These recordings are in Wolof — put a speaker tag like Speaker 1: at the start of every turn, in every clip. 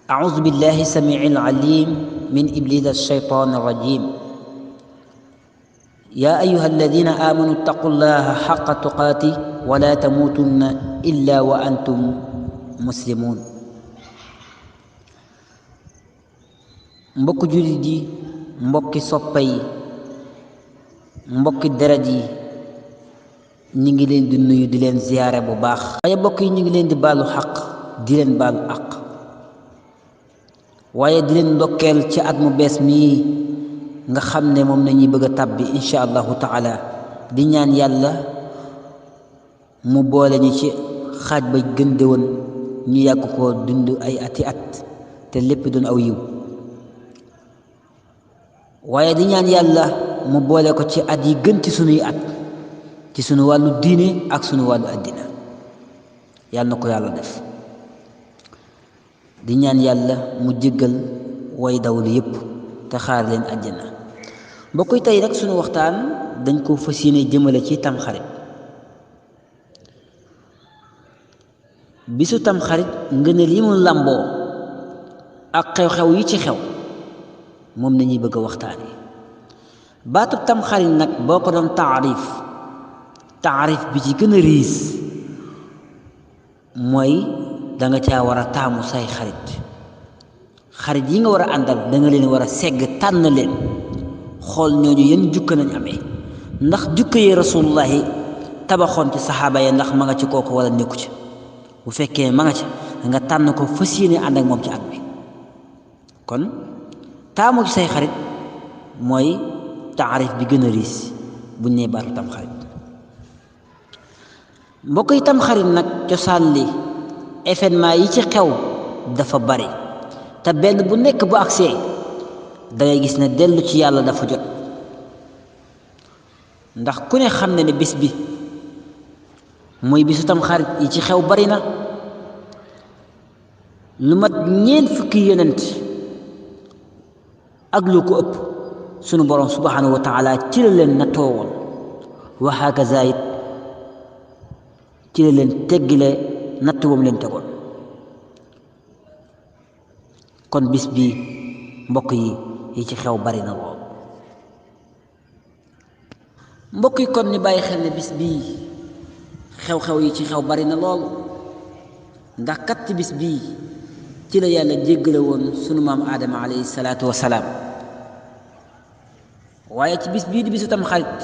Speaker 1: أعوذ بالله السميع العليم من إبليس الشيطان الرجيم. يا أيها الذين آمنوا اتقوا الله حق تقاته ولا تموتن إلا وأنتم مسلمون. mbokk jullit yi, mbokki soppe yi, mbokki deret yi, ñi ngi leen di nuyu di leen ziyaare bu baax. waaye mbokk yi ñu ngi leen di baalu xaq di leen baalu àq, waaye di leen ndokkeel ci at mu bees mii nga xam ne moom nañuy bëgg a tàbbi insha allahu taala, di ñaan yàlla mu boole ñu ci xaaj ba gën déwén ñu yàgg koo dund ay ati at te lépp doon aw yiw. waaye di ñaan yàlla mu boole ko ci at yi gën ci sunuy at, ci sunu wàllu diine ak sunu wàllu àddina. yàlla na ko yàlla def. di ñaan yàlla mu jéggal way dawlu yépp te xaar leen àjjana. mbokk yi tey rek sunu waxtaan dañ ko fas yéene jëmale ci tamxarit. bisu tamxarit ngëneel yi mu làmboo ak xew-xew yi ci xew moom nañuy bëgg a waxtaane. baatub tamxarit nag boo ko doon taarif bi ci gën a riis mooy danga caa war a taamu say xarit yi nga war a àndal danga leen war a segg tànn leen, xool ñooñu yenn jukka nañ amee, ndax jukka yi rasulullahi tabaxoon ci saxaaba ya ndax ma nga ci kooku wala nekku ci. bu fekkee ma nga ci nga tànn ko fas yéene ànd ak moom ci at bi. kon taamu ci say xarit mooy taarif bi gën a riis buñ nee baatu tamxarit. mbokk yi tamxarit nag cosaan li événement yi ci xew dafa bari, te benn bu nekk bu agsee dangay gis ne dellu ci yàlla dafa jot. ndax ku ne xam ne ne bis bi muy bisu tamxarit yi ci xew bari na. lu mat 40 yonent ak lu ko ëpp sunu borom subhanahu wa taala ci la leen nattoo woon, wa hakaza it ci la leen teggile natt woom leen tegoon. kon bis bi mbokk yi ci xew bari na lool. mbokk yi kon ni bàyyi xel ne bis bii xew-xew yi ci xew bari na lool, ndax kat ci bis bii ci la yàlla jéggale woon sunu maam aadama alayhi salaatu wasalaam. waaye ci bis bii di bisu tam xarit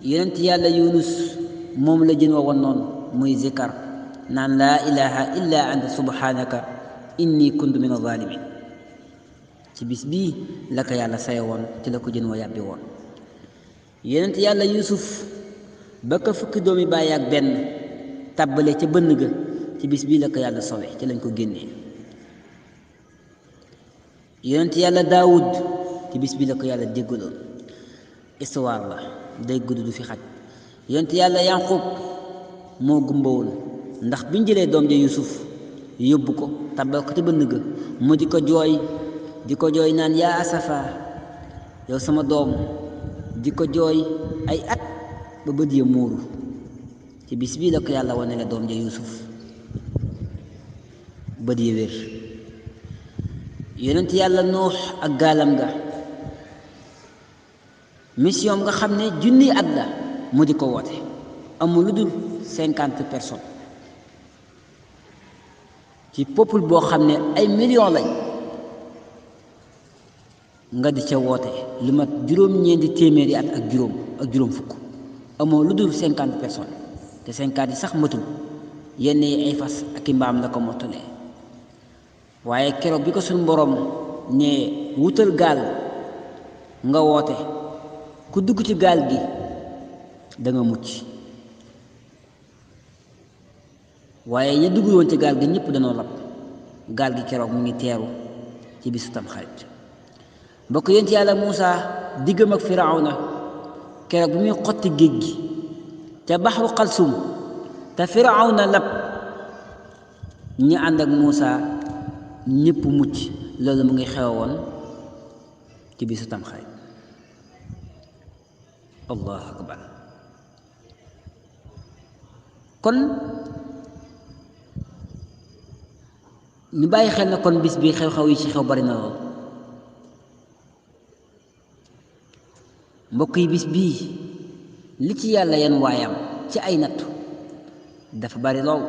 Speaker 1: yonent yàlla yunus moom la jën wa woon noonu muy zikar naan laa ilaha illa anta subhanaka inni kuntu min azalimin. ci bis bii la ko yàlla saye woon, ci la ko jën wa yàbbi woon. yonent yàlla yusuf ba ko fukki doomi bàyyi ak benn tàbbale ca bënn ga, ci bis bii la ko yàlla sowe, ci lañ ko génnee. yonent yàlla daawud ci bis bii la ko yàlla déggaloon. histoire la day gudd du fi xaj. yonent yàlla yanqub moo gumba woon, ndax biñ jëlee doom ja yusuf yóbbu ko tàbbal ko ca bënn ga, mu di ko jooy naan yaa asafa yow sama doom, di ko jooy ay at ba bët ya muuru. ci bis bii la ko yàlla wane la doom ja yusuf bët ya wér. yonent yàlla nuux ak gaalam ga, mission nga xam ne 1,000 at la mu di ko woote, amul lu dul 50 personnes ci peuple boo xam ne ay millions lañ, nga di ca woote lu mat 9 téeméeri at ak juróom fukk, amoo lu dul 50 personnes, te 50 yi sax matul, yenn yi ay fas ak i mbaam la ko mottalee. waaye keroog bi ko suñu borom ne wutal gaal nga woote, ku dugg ci gaal gi da nga mucc. waaye ña dugg woon ci gaal gi ñëpp dañoo lab. gaal gi keroog mu ngi teeru ci bisu tamxarit. mbokk yonent yàlla Muusa diggam ak Firawna keroog bi muy xotti géej gi te baxru xalsum te Firawna lab, ñi ànd ak Muusa ñëpp mucc. loolu mu ngi xew woon ci bisu tamxarit. allahu akbar. kon ñu bàyyi xel na kon bis bi xew-xew yi ci xew bari na lool mbokk yi bis bii li ci yàlla yan waayam ci ay nattu dafa bari lool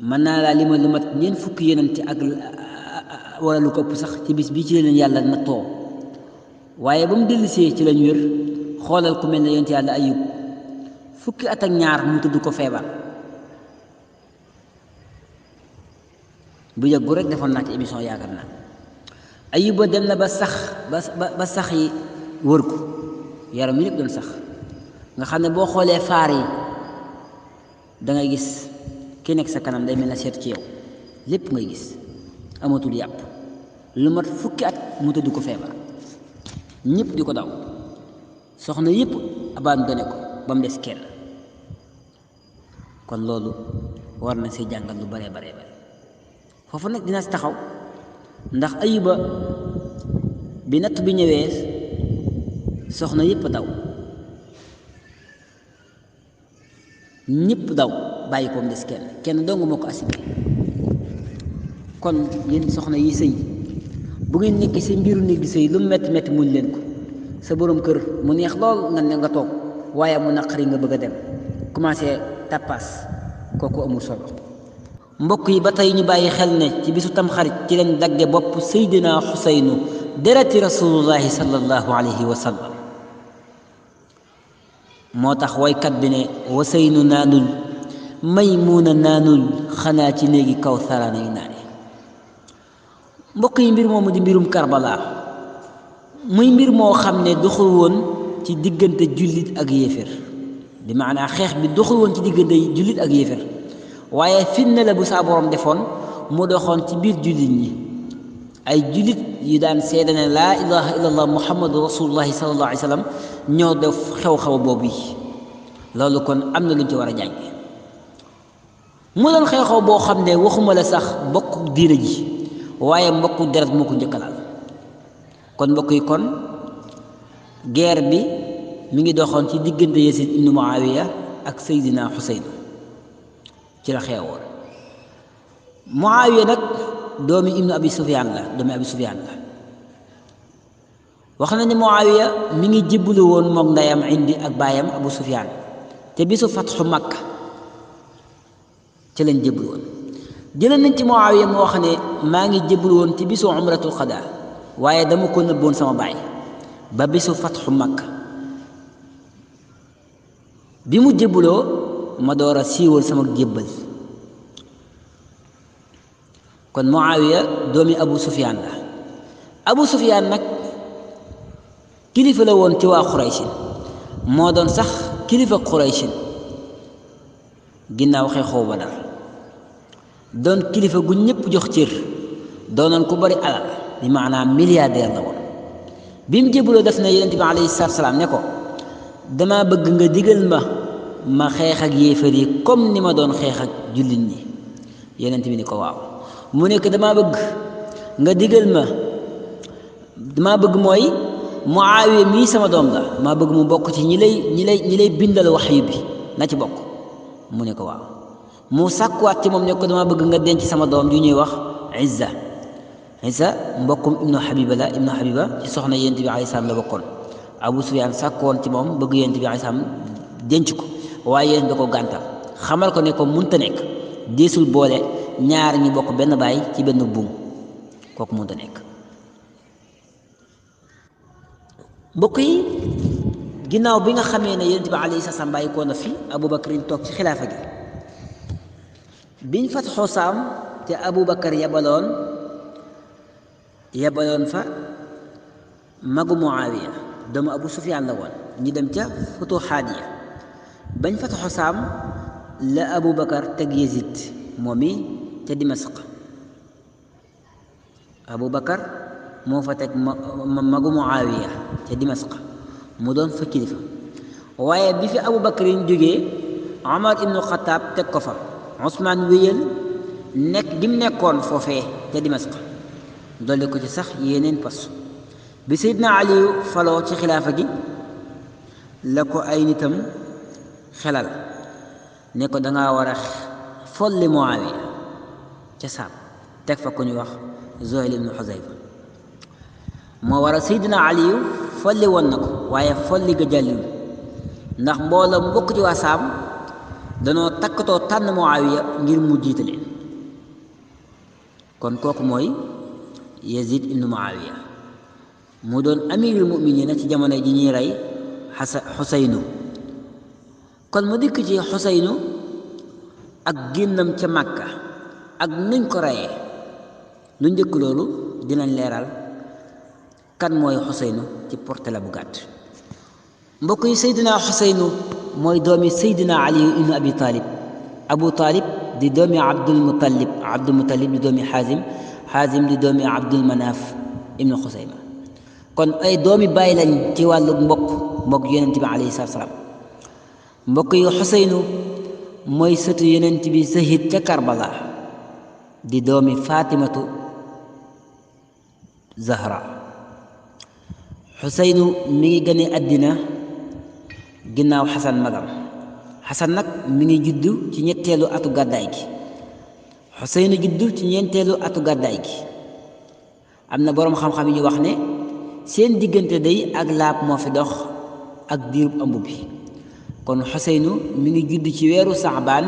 Speaker 1: mën naa laa limal lu mat ñeent fukki yonent ak wala lu ko ëpp sax ci bis bii ci leen yàlla nattoo waaye ba mu dellusee ci lañ wér xoolal ku mel ne yonent yàlla ayub fukki at ak ñaar mu tudd ko feebar bu yàggu rek defoon naa ci émission yaakaar naa ayub ba dem na ba sax ba sax yi wër ko yaram yi lépp doon sax nga xam ne boo xoolee faar yi dangay gis ki nekk sa kanam day mel na seet ci yow lépp ngay gis amatul yàpp lu mat fukki at mu tëdd ko feebar ñëpp di ko daw soxna yëpp abandonné ko ba mu des kenn kon loolu war na si jàngal lu bare bare bare foofu nag dina si taxaw ndax ayuba bi natt bi ñëwee soxna yëpp daw ñëpp daw bàyyi ko mu des kenn dong moo ko asibé kon yéen soxna yi sëy bu ngeen nekk si mbiru néeg di sëy lu metti metti muñ leen ko sa borom kër mu neex lool nga ne nga toog waaye mu naqari nga bëgg a dem commencé tappaas kooku amul solo mbokk yi ba tey ñu bàyyi xel ne ci bisu tamxarit ci leen dagge bopp Seydina Xuseynu dereti rasulullahi sallallahu alayhi wa sallam moo tax waykat bi ne waseynu naanul Maymuuna naanul xanaa ci néegi kaw sarana yu naane mbokk yi mbir moomu di mbirum Karbala muy mbir moo xam ne doxul woon ci diggante jullit ak yéefér bi maanaa xeex bi doxul woon ci diggante jullit ak yéefér waaye fitna la bu saa borom defoon mu doxoon ci biir jullit ñi ay jullit yu daan seede ne laa ilaha illallah muhammadu rasulullahi sallallahu alayhi wa sallam ñoo def xew-xew boobu yi loolu kon am na luñ ci war a jànge mu doon xew-xew boo xam ne waxuma la sax bokku diina ji waaye mbokku deret moo ko njëkkalaal kon mbokk yi kon guerre bi mi ngi doxoon ci diggante Yazid ibnu Muawiya ak Seydina Xuseyn ci la xewoon Muawiya nag doomi ibnu Abi Sufyaan la wax na ni Muawiya mi ngi jébbalu woon moom ndeyam indi ak baayam Abu Sufyaan te bisu fatxu Makka ci lañ jébbalu woon jëlee nañ ci Muawiya moo wax ne maa ngi jébbalu woon ci bisu umratul qadaa waaye dama ko nëbboon sama baay ba bisu fatxu Makka bi mu jébbaloo ma door a siiwal sama jébbal kon Muawiya doomi Abu Sufyaan la Abu Sufyaan nag kilifa la woon ci waa Quraysin moo doon sax kilifa Quraysin ginnaaw xeexoo Badar doon kilifa gu ñëpp jox cër doonoon ku bari alal bi maanaam milliardaire la woon bi mu jébbaloo def na yonent bi alayhi salaatu salaam ne ko dama bëgg nga digal ma xeex ak yéefar yi comme ni ma doon xeex ak jullit ñi yonent bi ni ko waaw mu nekk dama bëgg nga digal dama bëgg mooy Muawiya mii sama doom la maa bëgg mu bokk ci ñi lay bindal waxyu bi na ci bokk mu ne ko waaw mu sàkkuwaat ci moom ne ko dama bëgg nga denc sama doom ju ñuy wax Izza mbokkum ibnu Habiba ci soxna yonent bi alayhi salaam la bokkoon Abu Sufyaan sàkkoon ci moom bëgg yonent bi alayhi salaam denc ko waaye yéen da ko gàntal xamal ko ne ko munta nekk deesul boole ñaar ñi bokk benn baay ci benn buum kooku munta nekk mbokk yi ginnaaw bi nga xamee ne yonent bi alayhi salaam bàyyi koo na fi Abubakar toog ci xilaafa gi biñ fatxoo Saam te Abubakar yabaloon fa magu Muawiya doomu Abu Sufyaan la woon ñu dem ca futuxaat ya bañ fatxoo Saam la Abubakar teg Yazid moom mi ca Dimasq Abubakar moo fa teg magu Muawiya ca Dimasq mu doon fa kilifa waaye bi fi Abubakar yi jógee Omar ibnu Xataab teg ko fa Usmaan wéyal nekk gi mu nekkoon foofee ca Dimasq dolli ko ci sax yeneen pos bi Seydina Aliyu faloo ci xilaafa gi la ko ay nitam xelal ne ko dangaa war a folli Muawiya ca Saam teg fa ku ñu wax Zuhayl ibnu Xuzayfa moo waral Seydina Aliyu folli woon na ko waaye folli ga jàlliwul ndax mbooloo mu bokk ci waa Saam danoo takkatoo tànn Muawiya ngir mu jiite leen kon kooku mooy Yazid ibnu Muawiya mu doon amirul muminina ci jamono ji ñuy rey Xuseynu kon mu dikk ci Xuseynu ak génnam ca Màkka ak nuñ ko reyee lu njëkk loolu dinañ leeral kan mooy Xuseynu ci portela bu gàtt mbokk yi Seydina Xuseynu mooy doomi Seydina Ali ibnu Abi Talib Abu Talib di doomi Abdul Muttalib di doomi Xaazim di doomi Abdul Manaaf ibnu Xusayma kon ay doomi bàyyi lañ ci wàllu mbokk yonent bi alayhi salaatu salaam mbokk yi Xuseynu mooy sëtu yonent bi sahid ca Karbala di doomi Fatimatu Zahra Xuseynu mi ngi gane àddina ginnaaw Xasan magam Xasan nag mi ngi juddu ci ñetteelu atu gàddaay gi Xuseynu juddu ci ñeenteelu atu gàddaay gi am na boroom xam-xam yi ñu wax ne seen diggante day ak laab moo fi dox ak diirub ëmb bi kon Xuseynu mi ngi judd ci weeru Saxbaan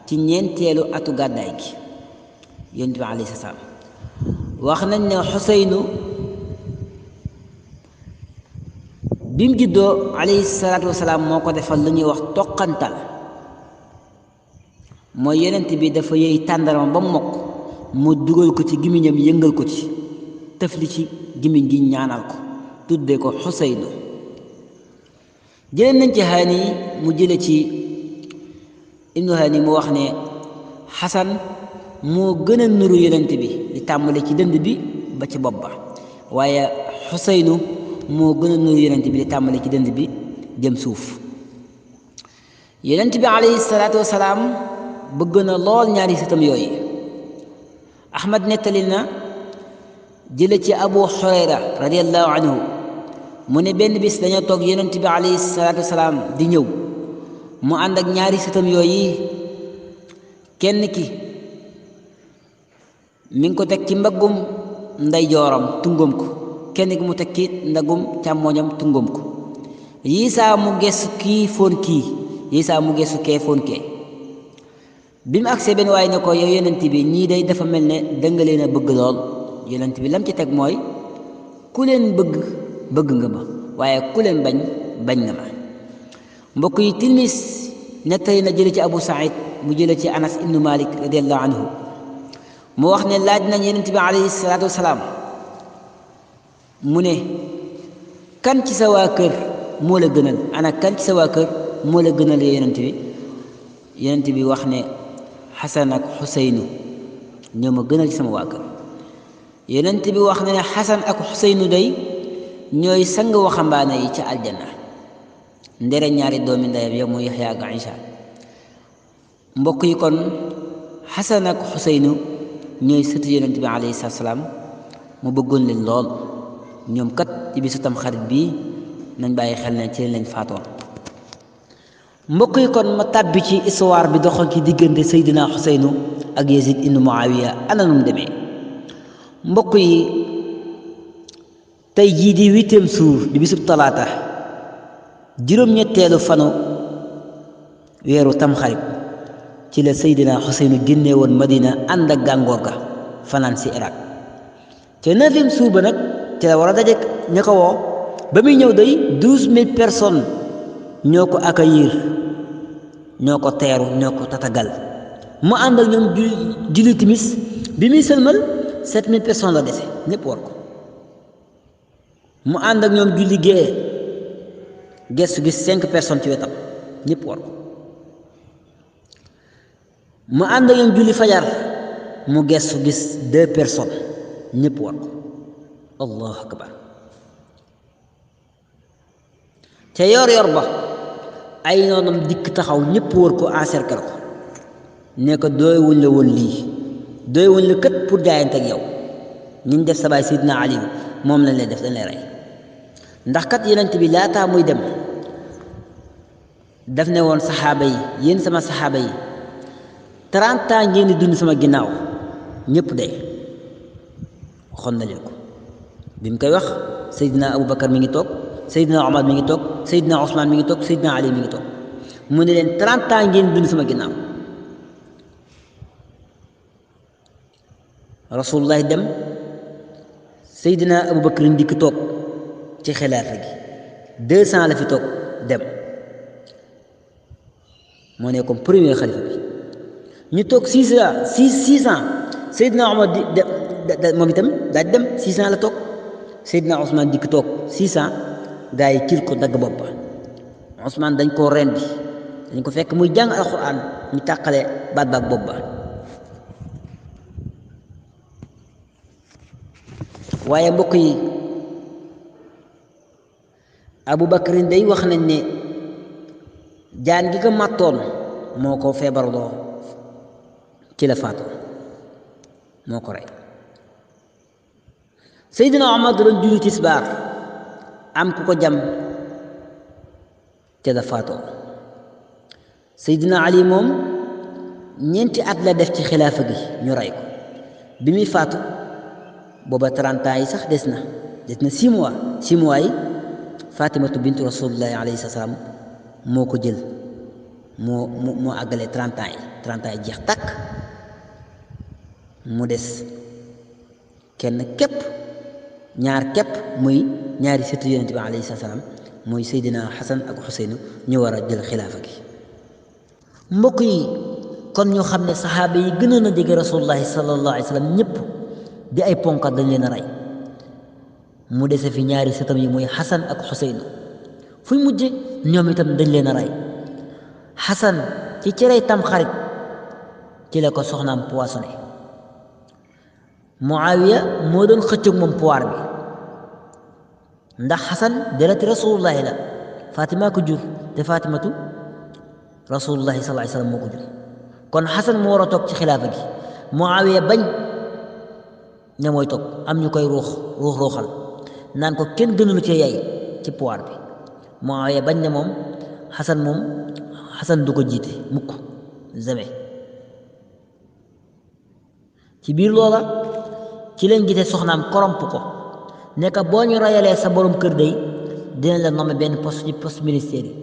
Speaker 1: ci ñeenteelu atu gàddaay gi yonent bi alayhi salaam wax nañ ne Xuseynu bi mu juddoo alayhi salaatu wasalaam moo ko defal lu ñuy wax toqantal mooy yonent bi dafa yëy tàndarma ba mokk mu dugal ko ci gémmiñam yëngal ko ci tëfli ci gémmiñ gi ñaanal ko tudde ko Xuseynu jëlee nañ ci Haani mu jële ci Ibnu Haani mu wax ne Xasan moo gën a nuru yonent bi di tàmbale ci dënd bi ba ci bopp ba waaye Xuseynu moo gën a nuru yonent bi di tàmbale ci dënd bi jëm suuf yonent bi alayhi salaatu wasalaam bëgg na lool ñaari sëtam yooyu Ahmad nettali na jële ci Abu Hurayra radiyallahu anhu mu ne benn bis dañoo toog yonent bi alayhi salaatu wasalaam di ñëw mu ànd ak ñaari sëtam yooyu kenn ki mi ngi ko teg ci mbaggum ndeyjooram tungam ko kenn ki mu teg ci ndagum càmmooñam tungam ko yii saa mu gesu kii foon kii yii saa mu gesu kee foon kee bi mu agsee benn waaye ne ko yow yonent bi ñii day dafa mel ne danga leen a bëgg lool yonent bi lam ci teg mooy ku leen bëgg nga ma waaye ku leen bañ nga ma mbokk yi Tirmis nettali na jële ci Abu Saïd mu jële ci Anas ibnu Malik radiallahu anhu mu wax ne laaj nañ yonent bi alayhi salaatu wasalaam mu ne kan ci sa waa kër moo la gënal ana kan ci sa waa kër moo la gënal yonent bi wax ne Xasan ak Xuseynu ñoo ma gënal ci sama waa kër yonent bi wax ne Xasan ak Xuseynu day ñooy sang waxambaane yi ca aljanna ndere ñaari doomi ndeyam yow mu Yaxya ak Isa mbokk yi kon Xasan ak Xuseynu ñooy sëtu yonent bi alayhi salaatu salaam mu bëggoon leen lool ñoom kat ci bisu Tamxarit bii nañ bàyyi xel ne ci lañ faatoon mbokk yi kon ma tàbbi ci histoire bi doxoon ci diggante Seydina Xuseynu ak Yazid ibnu Muawiya ana nu mu demee mbokk yi tey jii di 8e suur di bisub talaata juróom-ñetteelu fanu weeru Tamxarit ci la Seydina Xuseynu génne woon Madina ànd ak gàngoor ga fanaan si Irak te 9e suur ba nag ci la war a daje ña ko woo ba muy ñëw day 12000 personnes ñoo ko accueillir ñoo ko teeru ñoo ko tatagal mu ànd ak ñoom julli timis bi muy sëlmal 7000 personnes la dese ñëpp war ko mu ànd ak ñoom julli gee gestu gis 5 personnes ci wetam ñëpp war ko mu ànd ak ñoom julli fajar mu gestu gis 2 personnes ñëpp war ko allahu akbar ca yor ba ay noonam dikk taxaw ñëpp wër ko encercler ko ne ko dooy wuñ la woon lii dooy wuñ la kët pour jaayante ak yow ñu def sa baay Seydina Ali moom lañ lay def dañ lay rey ndax kat yonent bi laataa muy dem daf ne woon saxaaba yi yéen sama saxaaba yi 30 ans ngeen di dund sama ginnaaw ñëpp dee waxoon na leen ko bi mu koy wax Seydina Aboubacar mi ngi toog Seydina Omar mi ngi toog Seydina Ousmane mi ngi toog Seydina Ali mi ngi toog mu ne leen 30 ans ngeen dund sama ginnaaw rasulullah dem Seydina Aboubacar ndikk toog ci xilaafa gi 200 la fi toog dem moo ne comme premier xalifa bi ñu toog 6 ans Seydina Omar moom itam daal dem 6 ans la toog Seydina Ousmane dikk toog 6 ans gaa yi kil ko dagg bopp ba Ousmane dañ koo rendi dañ ko fekk muy jàng alxuraan ñu tàqale baat baak bopp ba waaye mbokk yi Aboubacarin day wax nañ ne jaan gi ko màttoon moo ko feebarloo ci la faatoo moo ko rey Seydina Omar doon julli tisbaar am ku ko jam te la faatoo Seydina Ali moom 4 at la def ci xilaafa gi ñu rey ko bi muy faatu booba 30 ans yi sax des na 6 mois 6 mois yi Fatimatu bintu rasulillahi alayhi salaam moo ko jël moo àggale 30 ans yi 30 ans yi jeex tàkk mu des kenn képp ñaar képp muy ñaari sëtu yonent bi alayhi salaam muy Seydina Xasan ak Xuseynu ñu war a jël xilaafa gi mbokk yi kon ñu xam ne saxaaba yi gënoon a jege rasulullahi sallallahu alayhi wa sallam ñëpp di ay ponkat dañ leen a rey mu dese fi ñaari sëtam yi muy Xasan ak Xuseynu fuy mujj ñoom itam dañ leen a rey Xasan ci cerey Tamxarit ci la ko soxnaam poissonné Muawiya moo doon xëccoog moom pouvoir bi ndax Xasan dereti rasulullahi la Fatima ko jur te Fatimatu rasulullahi sallallahu alayhi wa sallam moo ko jur kon Xasan moo war a toog ci xilaafa gi Muawiya bañ ne mooy toog am ñu koy ruuxal naan ko kenn gënulu ci yay ci pouvoir bi Muawiya bañ ne moom Xasan du ko jiite mukk jamais ci biir loola ci leen gisee soxnaam koromp ko ne ko boo ñu rayalee sa borom kër day dina la nommer benn poste ci poste ministère yi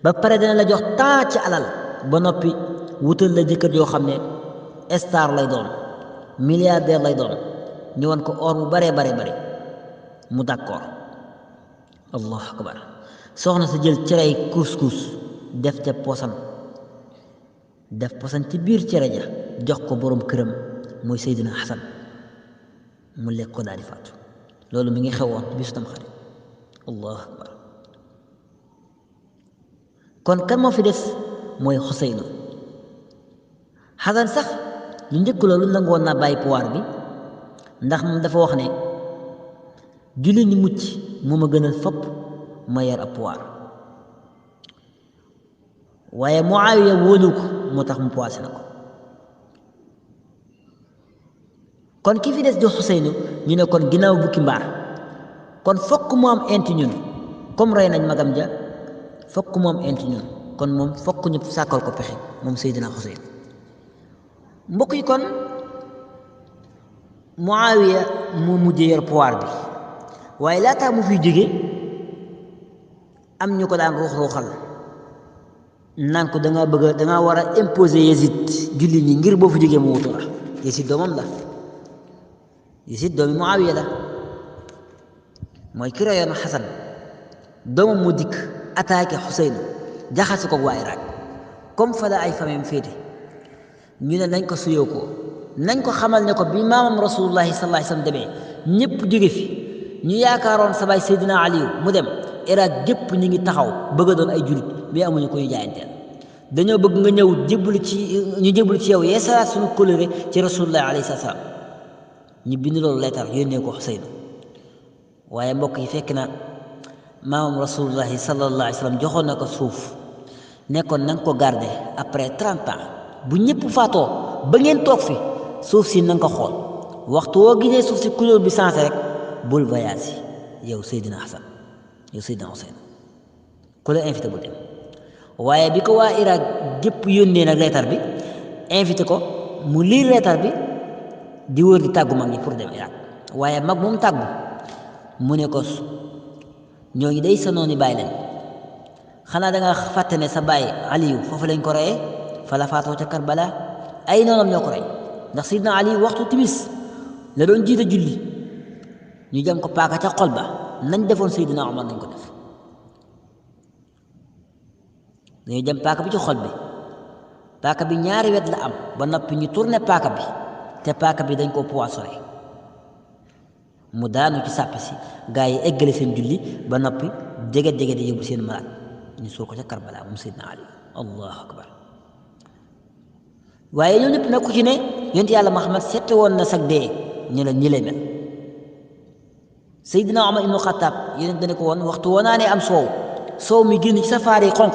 Speaker 1: ba pare dina la jox temps ci alal ba noppi wutal la jëkkër yoo xam ne star lay doon milliardaire lay doon ñu won ko or bu bare mu d'accord allahu akbar soxna sa jël cerey couscous def ca posan ci biir cere ja jox ko borom këram mooy Seydina Xasan mu lekk ko daal di faatu loolu mi ngi xewoon bisu Tamxarit allahu akbar kon kan moo fi des mooy Xuseynu Xasan sax lu njëkk loolu nangu woon naa bàyyi pouvoir bi ndax moom dafa wax ne julli ni mucc moo ma gënal fopp ma yar ab pouvoir waaye Muawiya wóolu ko moo tax mu poissé na ko kon ki fi des di Xuseynu ñu ne kon ginnaaw bukki mbaar kon fokk mu am inti ñun comme rey nañ magam ja fokk mu am inti ñun kon moom fokk ñu sàkkal ko pexe moom Seydina Xuseynu mbokk yi kon Muawiya moo mujjee yor pouvoir bi waaye laataa mu fiy jóge am ñu ko daan ruuxal naan ko dangaa war a imposer Yazid julli ñi ngir boo fi jógee mu wutu la Yazid doomam la Yazid doomi Muawiya la mooy ki reyoon Xasan doomam mu dikk attaqué Xuseynu jaxase ko waa Irak comme fa la ay famem féete ñu ne nañ ko suyoo ko nañ ko xamal ne ko bi maamam rasulullahi sallallahu alayhi wa sallam demee ñëpp jóge fi ñu yaakaaroon sa baay Seydina Aliyu mu dem Irak gépp ñu ngi taxaw bëgg a doon ay julit mais amuñu ko ñu jaayanteel dañoo bëgg nga ñëw jébbalu ci yow yeesalaat suñu kóllëre ci rasulullahi alayhi salaam ñu bind loolu leetar yónnee ko Xuseynu waaye mbokk yi fekk na maamam rasulullahi sallallahu alayhi wa sallam joxoon na ko suuf nekkoon na nga ko garder après 30 ans bu ñëpp faatoo ba ngeen toog fi suuf si na nga ko xool waxtu woo gisee suuf si couleur bi changé rek bul voyage yow Seydina Xasan yow Seydina Xuseyn ku la invité bu dem waaye bi ko waa Irak gépp yónnee nag leetar bi invité ko mu lire leetar bi di wër di tàggu mag ñi pour dem Irak waaye mag moom tàggu mu ne ko ñooñu day sa noonu bàyyi leen xanaa da nga fàtte ne sa bàyyi Aliyu foofu lañ ko reyee fa la faatoo ca Karbala ay noonam ñoo ko rey ndax Seydina Ali waxtu timis la doon jiite julli ñu jam ko paaka ca xol ba nañ defoon Seydina Omar nañ ko def dañu jam paaka bi ci xol bi paaka bi ñaari wet la am ba noppi ñu tourné paaka bi te paaka bi dañ koo poissonné mu daanu ci sàpp si gaa yi eggale seen julli ba noppi jege di yóbbu seen malaat ñu suul ko ca Karbala moom Seydina Ali allahu akbar waaye ñoom ñëpp nag ku ci ne yonent yàlla Muhammad sette woon na sag dee ñu la ñi lay mel Seydina Omar ibnu Xattaab yonent dana ko woon waxtu woonaa ne am soow mi génn ci sa faar yi xonq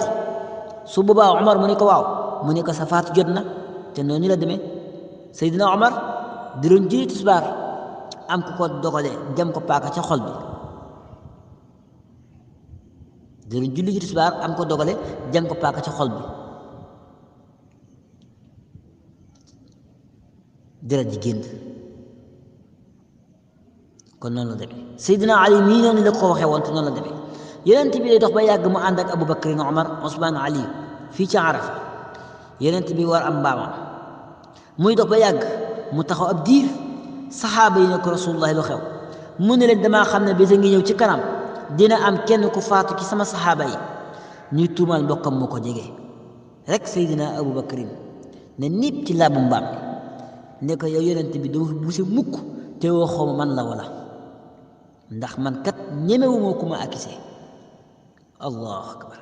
Speaker 1: su boobaa Omar mu ne ko waaw mu ne ko sa faatu jot na te noonu la demee Seydina Omar di doon julli tisbaar am ku ko dogale jam ko paaka ca xol bi di doon julli tisbaar am ko dogale jam ko paaka ca xol bi deret ji génn kon noonu la demee Seydina Ali mii noonu la ko waxee woon te noonu la demee yonent bi day dox ba yàgg mu ànd ak Abu Bakrin Omar Ousmane Ali fii ca Arafa yonent bi war am mbaamam muy dox ba yàgg mu taxaw ab diir saxaaba yi ne ko rasulullahi lu xew mu ne leen damaa xam ne bés a ngi ñëw ci kanam dina am kenn ku faatu ci sama saxaaba yi ñuy tuumaal mbokkam moo ko jege rek Seydina Abu Bakrin ne niib ci laabu mbaam ne ko yow yonent bi doo bu si mukk te waxoo ma man la wala ndax man kat ñemewuma ku ma akise allahu akbar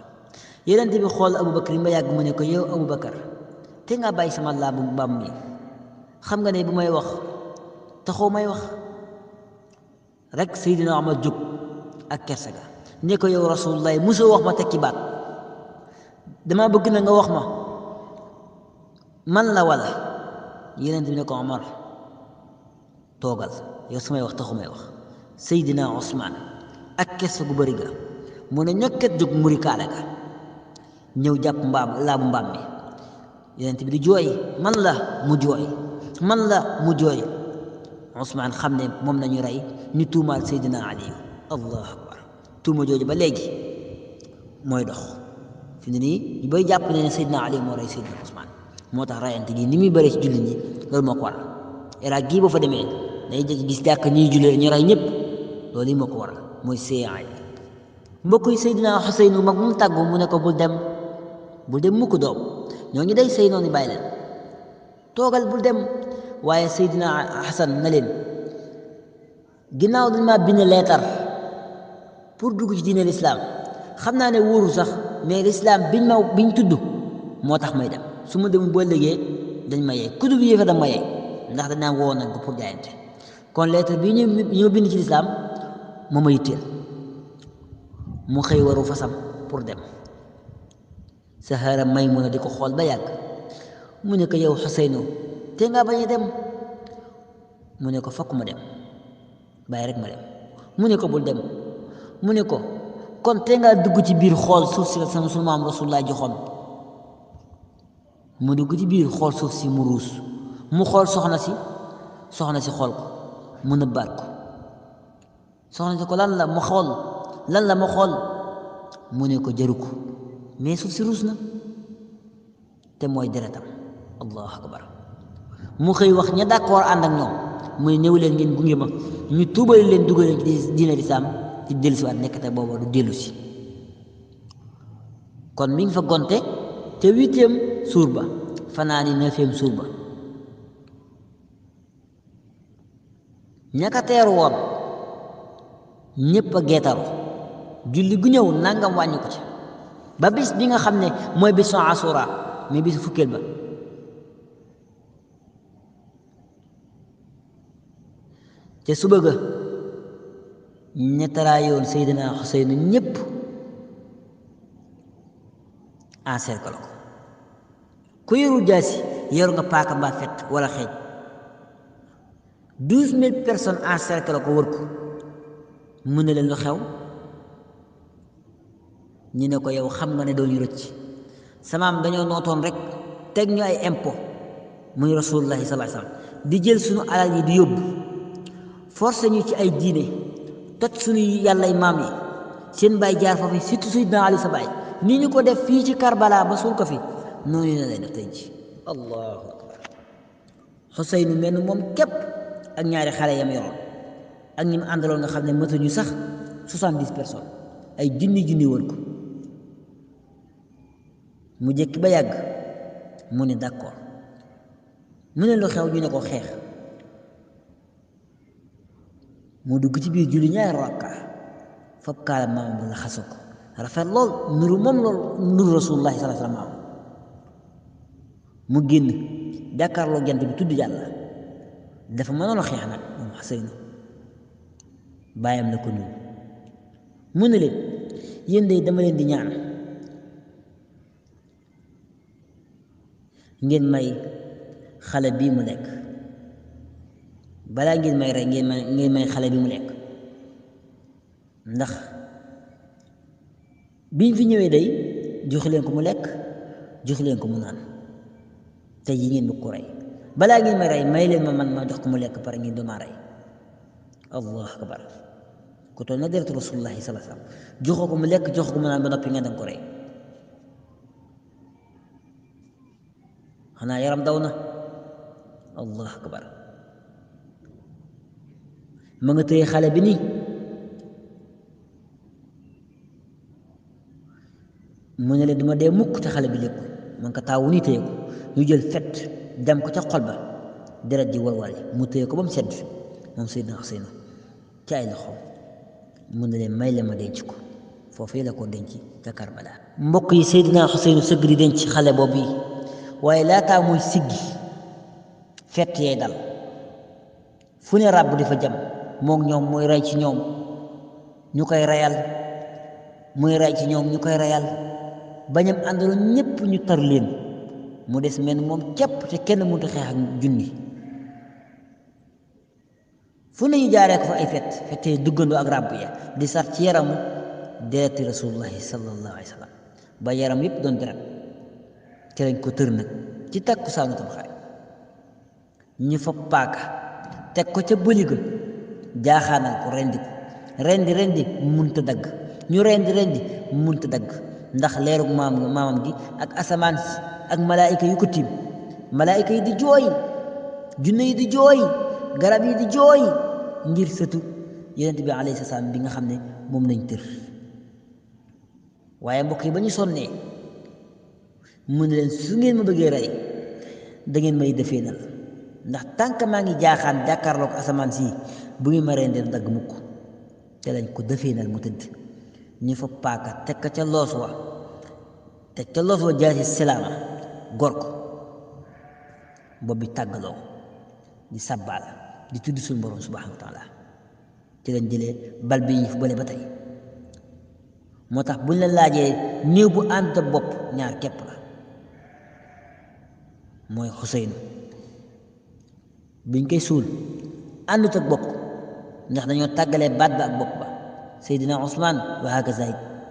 Speaker 1: yonent bi xool Abu Bakrin ba yàgg mu ne ko yow Abu Bakar te nga bàyyi sama laabu mbaam mi xam nga ne bu may wax taxoo may wax rek Seydina Omar jóg ak kersa ga ne ko yow rasulullah mosoo wax ma tekki baat dama bëgg na nga wax ma man la wala yonent bi ne ko Omar toogal yow samay wax taxu may wax Seydina Ousmane ak kersa gu bëri ga mu ne ñokket jóg muri kaala ga ñëw jàpp laabu mbaam mi yonent bi di jooy man la mu jooy man la mu jooy Ousmane xam ne moom nañu rey ñu tuumaal Seydina Ali allahu akbar tuuma jooju ba léegi mooy dox fi ne nii ñu bay jàpp ne Seydina Ali moo rey Seydina Ousmane moo tax rayante gi ni muy bëree ci jullit ñi loolu moo ko waral Irak gii boo fa demee day gis jàkk ñuy jullee ñu rey ñëpp loolu yi moo ko waral mooy CAI mbokk yi Seydina Xuseynu mag mu tàggu mu ne ko bul dem mukk doom ñoo ngi day sëy noonu bàyyi leen toogal bul dem waaye Seydina Xasan na leen ginnaaw dañ maa bind leetar pour dugg ci diine lislaam xam naa ne wóoru sax mais lislaam biñ tudd moo tax may dem su ma demul boo liggéey dañ ma yey kudu bi yéefa da ma yey ndax dañ naan woo nañ ko pour jaayante kon leetar bii ñu bind ci lislaam moo ma yitteel mu xëy waru fasam pour dem Sahara Maymuna di ko xool ba yàgg mu ne ko yow Xuseynu te nga bañ a dem mu ne ko fokk ma dem bàyyi rek ma dem mu ne ko bul dem mu ne ko kon te nga dugg ci biir xool suuf si la sama sunu maam Rasulullah joxoon mu dugg ci biir xool suuf si mu ruus mu xool soxna si xool ko mu nëbbaat ko soxna si ko lan la ma xool mu ne ko jëru ko mais suuf si ruus na te mooy deretam allahu akbar mu xëy wax ña d'accord ànd ak ñoom muy ñëw leen ngeen gunge ma ñu tuubali leen dugal leen ci diine lislaam ci dellusiwaat nekkate booba du dellu si kon mi ngi fa gonte te 8e suur ba fanaani 9e suur ba ñaka teeru woon ñépp a geetaru julli gu ñëw nangam wàññi ko ci ba bis bi nga xam ne mooy bisu asura mais bisu fukkeel ba te suba ga ñettaraayoon Seydina Xuseynu ñépp encercle ko ku yorul jaasi yor nga paaka mbaa fet wala xeej 12 000 personnes encercle ko wër ko mu ne leen lu xew ñu ne ko yow xam nga ne doo ñu rëcc samaam dañoo nootoon rek teg ñu ay impôt muy rasulullahi sallallahu alayhi wasallam di jël suñu alal yi di yóbbu forcé ñu ci ay diine toj suñu yàllay maam yi seen baay jaar fa fi surtout Seydina Ali sa baay nii ñu ko def fii ci Karbala ba suul ko fi noonu la lay def tey ji allahu akbar Xuseynu mel ni moom képp ak ñaari xale yam yoroon ak ñi mu àndaloon nga xam ne mëtuñu sax 70 personnes ay junni wër ko mu jékki ba yàgg mu ne d'accord mu ne lu xew ñu ne ko xeex mu dugg ci biir julli ñaari rakka fab kaala maam bu la xasu ko rafet lool nuru moom lool nuru rasulullahi sallallahu alayhi wa sallam mu génn jàkkaarloo jant bi tudd yàlla dafa mënoon a xeex nag moom Xuseynu bàyyam na ko nuyu mu ne leen yéen de dama leen di ñaan ngeen may xale bii mu lekk balaa ngeen may rey ngeen may xale bi mu lekk ndax biñ fi ñëwee day jox leen ko mu lekk jox leen ko mu naan te yi ngeen bëgg ko rey balaa ngeen may rey may leen man ma jox ko mu lekk pare ngeen duma rey allahu akbar ko toll na deretu rasulullahi sallallahu alayhi wasallam joxoo ko mu lekk joxoo ko mu naan ba noppi nga danga ko rey xanaa yaram daw na allahu akbar ma nga téye xale bi nii mu ne leen duma dee mukk te xale bi lépp ma nga ko taawu nii téye ko ñu jël fet dem ko ca xol ba deret ji walwal mu téye ko ba mu sedd moom Seydina Xuseynu ci ay loxoom mu ne leen may la ma denc ko foofee la ko denc ca Karbala mbokk yi Seydina Xuseynu sëgg di denc xale boobu yi waaye laataa muy siggi fett yee dal fu ne ràbb di fa jam moom ñoom muy rey ci ñoom ñu koy reyal muy rey ci ñoom ñu koy reyal bañam àndaloon ñépp ñu tar leen mu des mel moom képp te kenn mënut a xeex ak junni fu ne ñu jaaree ko fa ay fett yi duggandoo ak ràbb ya di sar ci yaramu dereti rasulullahi sallallahu alayhi wa sallam ba yaram yépp doon deret ci lañ ko tër nag ci takkusaanu Tamxarit ñu fa paaka teg ko ca bëliga jaaxaanal ko rendi munta dagg ñu rendi munta dagg ndax leerug maamam gi ak asamaan ak malaayika yu ko tiim malaayika yi di jooy junne yi di jooy garab yi di jooy ngir sëtu yonent bi alayhi salaam bi nga xam ne moom lañ tër waaye mbokk yi ba ñu sonnee mu ne leen su ngeen ma bëggee rey da ngeen may defeenal ndax tànk maa ngi jaaxaan jàkkaarloog asamaan si bu ngi ma rendee dagg mukk te lañ ko defeenal mu tëdd ñu fa paaka teg ko ca loos wa jaasi silaama gor ko bopp bi tàggaloo di sabbaal di tudd suñu borom subhanahu wa taala ci lañ jëlee bal bi ñu fu bële ba tey moo tax buñ la laajee néew bu ànd ak bopp ñaar képp la mooy Xuseynu biñ koy suul àndut ak bopp ndax dañoo tàggalee baat ba ak bopp ba Seydina Usmaan wa hakaza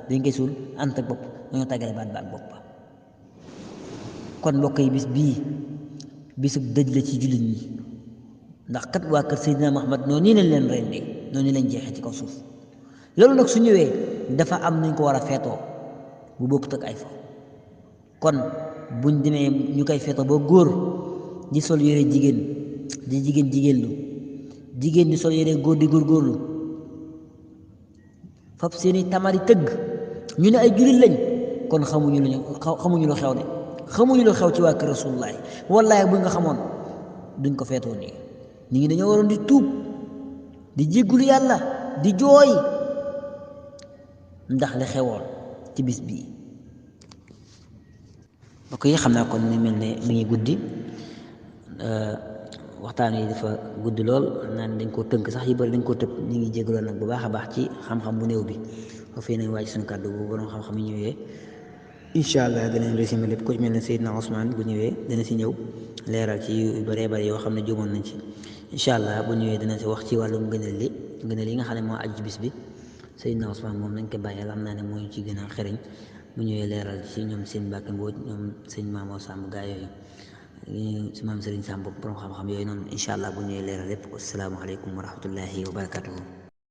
Speaker 1: biñ koy suul àndut ak bopp dañoo tàggalee baat ba ak bopp ba kon mbokk yi bis bii bisub dëj la ci jullit ñi ndax kat waa kër Seydina Muhammad noonu nii lañ leen rendee noonu lañ jeexee ci kaw suuf loolu nag su ñëwee dafa am nuñ ko war a feetoo bu bokkut ak ay fo kon buñ demee ñu koy feetoo ba góor di sol yére jigéen di jigéenlu jigéen di sol yére góor di góorgóorlu fab seeni tamari tëgg ñu ne ay jullit lañ kon xamuñu lu xew de xamuñu lu xew ci waa kër Rasulullahi wallaahi buñ nga xamoon duñ ko feetoo nii nit ñi dañoo waroon di tuub di jéggulu yàlla di jooy ndax li xewoon ci bis bii mbokk yi xam naa kon ni mel ne mi ngi guddi waxtaan yi dafa guddi lool naan dañ koo tënk sax yu bëri dañ koo tëb ñu ngi jéggaloon nag bu baax a baax ci xam-xam bu néew bi foofu nañ wàcc suñu kàddu bu borom xam-xam yi ñëwee incha allah danañ résumé lépp ku mel ne Seydina Ousmane bu ñëwee dana si ñëw leeral ci yu bëree bëri yoo xam ne juumoon nañ ci incha allah bu ñëwee dana si wax ci wàllum ngëneel yi nga xam ne moo aju ci bis bi Seydina Ousmane moom nañ ko bàyyee am naa ne moo ñu ci gën a xereñ bu ñëwee leeral ci ñoom seen Mbàkke Mbooj ñoom sëñ Maamoo Sàmb gaa yooyu si maam Serigne Sam bopp borom xam-xam yooyu noonu incha allah bu ñëwee leeral lépp asalaamaaleykum wa rahmatullahi wa barakatuhu